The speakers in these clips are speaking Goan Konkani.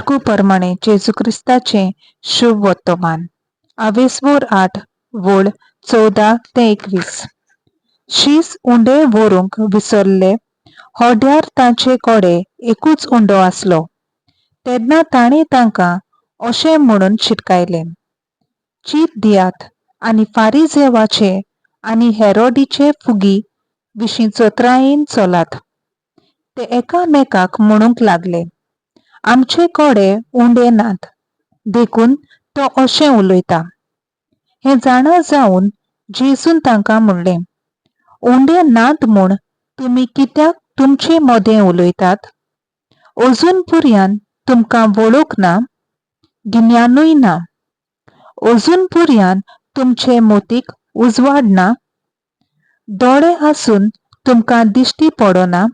मार्कू परमाणे जेजू क्रिस्ताचें शुभ वर्तमान. आवेसवोर 8 वोळ 14 ते 21. शीस उंडे व्हरूंक विसरले. होड्यार तांचे कडे एकूच उंडो आसलो. तेन्ना ताणें तांकां अशें म्हणून शिटकायलें, चीत दियात आनी फारिजेवाचे आनी हेरोडीचे फुगी विशीं चतुरायेन चलात. ते एकामेकाक म्हणूंक लागले, आमचे कडे उंडे नात, देखून तो अशें उलयता. हें जाणा जावन जेजून तांकां म्हणलें, उंडे नात म्हूण तुमी कित्याक तुमचे मदें उलयतात? अजून पुर्यान तुमकां वळख ना, गिन्यानूय ना? अजून पुर्यान तुमचे मोतीक उजवाड ना? दोळे आसून तुमकां दिश्टी पडना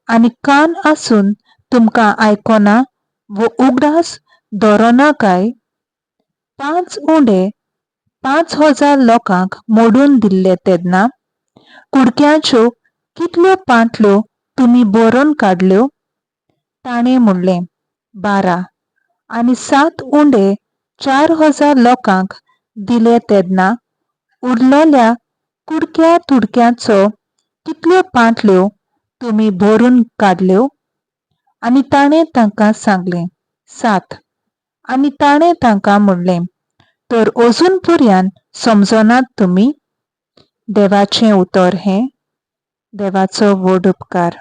आनी कान आसून तुमकां आयकना वो उगडास दवरना काय? 5 उंडे 5000 लोकांक मोडून दिल्ले तेन्ना कुडक्यांच्यो कितल्यो पांटल्यो तुमी भरून काडल्यो? ताणें म्हणलें, 12. आनी 7 उंडे 4000 लोकांक दिले तेन्ना उरलेल्या कुडक्या तुडक्यांचो कितल्यो पांटल्यो तुमी भरून काडल्यो? आनी ताणें तांकां सांगलें, 7. आनी ताणें तांकां म्हणलें, तर अजून पुर्यान समजनात तुमी? देवाचें उतर हें. देवाचो व्हड उपकार.